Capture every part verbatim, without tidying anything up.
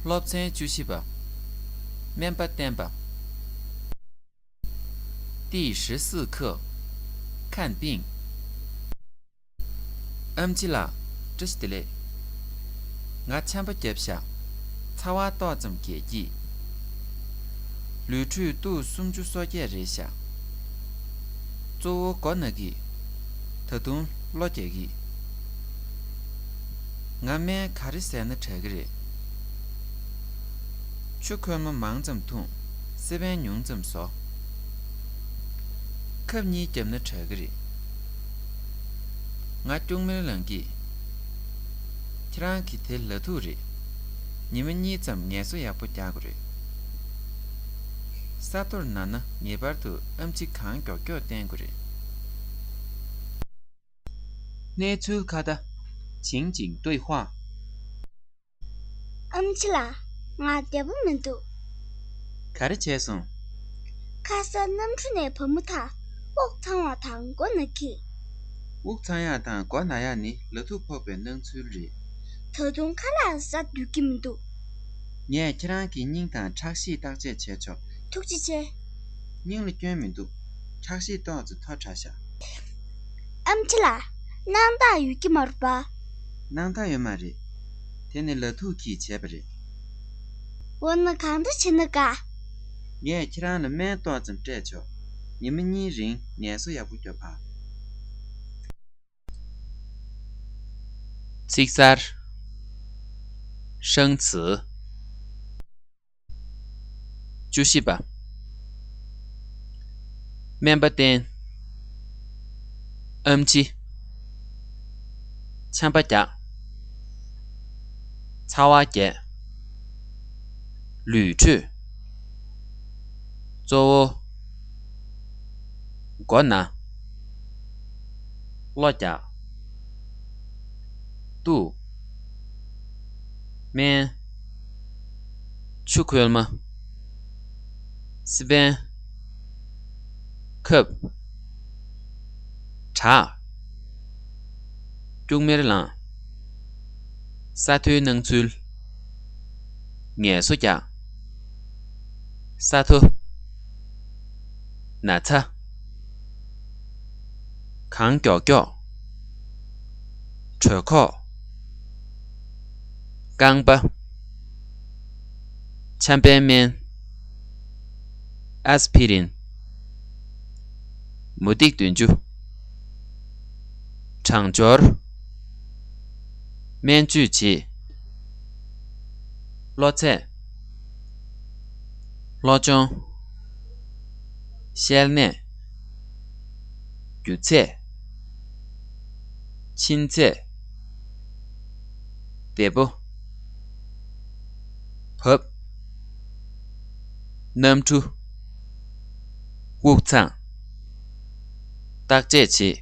སློབ་ཚན་བཅུ་བཞི་པ། སྨན་པ་བསྟེན་པ། 第十四课，看病。 ཨེམ་ཆི་ལགས། བཀྲ་ཤིས་བདེ་ལེགས། ང་ཆམ་པ་བརྒྱབ་ཤག་ཚ་བ་ཏོག་ཙམ་རྒྱས་ཀྱིས། ལུས་ཁྲོད་སྟུག་སུམ་ཅུ་སོ་བརྒྱད་རེད་ཤག་གཙོ་བོ་མགོ་ན་གི། ད་དུང་གློ་རྒྱག་གི། ང་སྨན་ག་རེ་བཟས་ན་དྲག་གི་རེད། ཆུ་ཁོལ་མ་མང་ཙམ་འཐུང་། སི་པན་ཉུང་ཙམ་ཟོ། ཁབ་གཉིས་བརྒྱབ་ན་དྲག་གི་རེད། ང་ཀྱུང་མེར་ལང་གིས། ཁྱེད་རང་གི་དེ་ལ་ཐུག་རེད། ཉི་མ་གཉིས་ཙམ་ངལ་གསོ་ཡག་པོ་རྒྱག་དགོས་རེད། ས་རྡོར་ན་ན་ངེས་པར་དུ་ཨེམ་ཆི་གང་མགྱོགས་མགྱོགས་བསྟེན་དགོས་རེད། 内村 ཁ་ད 情景对话。 ཨེམ་ཆི་ལགས། ང་བདེ་པོ་མི་འདུག་ག་རེ་བྱས་སོང་། ཁ་སང་གནམ་གྲུ་ནས་བབས་མ་ཐག་དབུགས་འཚང་བ་དང་མགོ་ན་གི། དབུགས་འཚང་ཡག་དང་མགོ་ན་ཡག་ནི་ལ་ཐུག་ཕོག་པའི་སྣང་ཚུལ་རེད། ད་དུང་ཁ་ལག་ཟ་འདོད་ཀྱི་མི་འདུག་ངས་ཁྱེད་རང་གི་སྙིང་དང་ཁྲག་ཤེད་བརྟག་དཔྱད་བྱས་ཆོག་ཐུགས་རྗེ་ཆེ། སྙིང་ལ་སྐྱོན་མི་འདུག་ཁྲག་ཤེད་ཏོག་ཙམ་མཐོ་དྲགས་ཤག་ཨེམ་ཆི་ལགས། སྣང་དག་ཡོད་ཀྱི་མ་རེད་པ། སྣང་དག་ཡོད་མ་རེད། དེ་ནི་ལ་ཐུག་གིས་བྱས་པ་རེད། འོ་ན་གང་འདྲ་བྱེད་ན་དགའ། ངས་ཁྱེད་རང་ལ་སྨན་ཏོག་ཙམ་སྤྲད་ཆོག་ཉི་མ་གཉིས་རིང་ངལ་གསོ་ཡག་པོ་རྒྱོབ་ཨ། ཚིག་གསར། 生词。 བཅུ་བཞི་པ། སྨན་པ་བསྟེན། ཨེམ་ཆི། ཆམ་པ་རྒྱག་ཚ་བ་རྒྱས། ལུས་ཁྲོད། གཙོ་བོ། མགོ་ན། གློ་རྒྱག་སྟུག་སྨན། ཆུ་ཁོལ་མ། སི་པན། ཁབ། དྲག་ཀྱུང་མེར་ལང་། ས་མཐོའི་སྣང་ཚུལ། ངལ་གསོ་རྒྱག་ས་མཐོ། ན་ཚ། གང་མགྱོགས་མགྱོགས། གྲོད་ཁོག་རྐང་པ། ཆམ་པའི་སྨན། ཨ་སི་ཕི་རིན། མུ་ཏིག་བདུན་ཅུ། གྲང་སྦྱོར། སྨན་བཅོས་བྱེད། གློ་ཚད། གློ་གཅོང་། བཤལ་ནད། རྒྱུ་ཚད། མཆིན་ཚད། བདེ་པོ། བབས། གནམ་གྲུ། དབུགས་འཚང་། བརྟག་དཔྱད་བྱེད།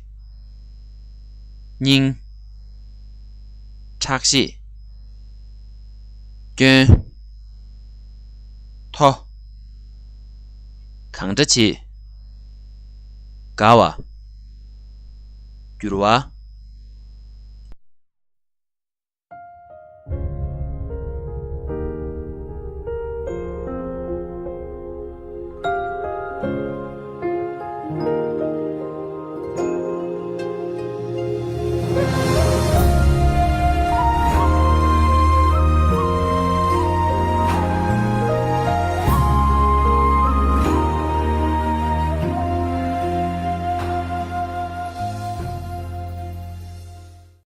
སྙིང་། ཁྲག་ཤེད། སྐྱོན། མཐོ། གང་འདྲ་བྱེད། དགའ་བ། འགྱུར་བ།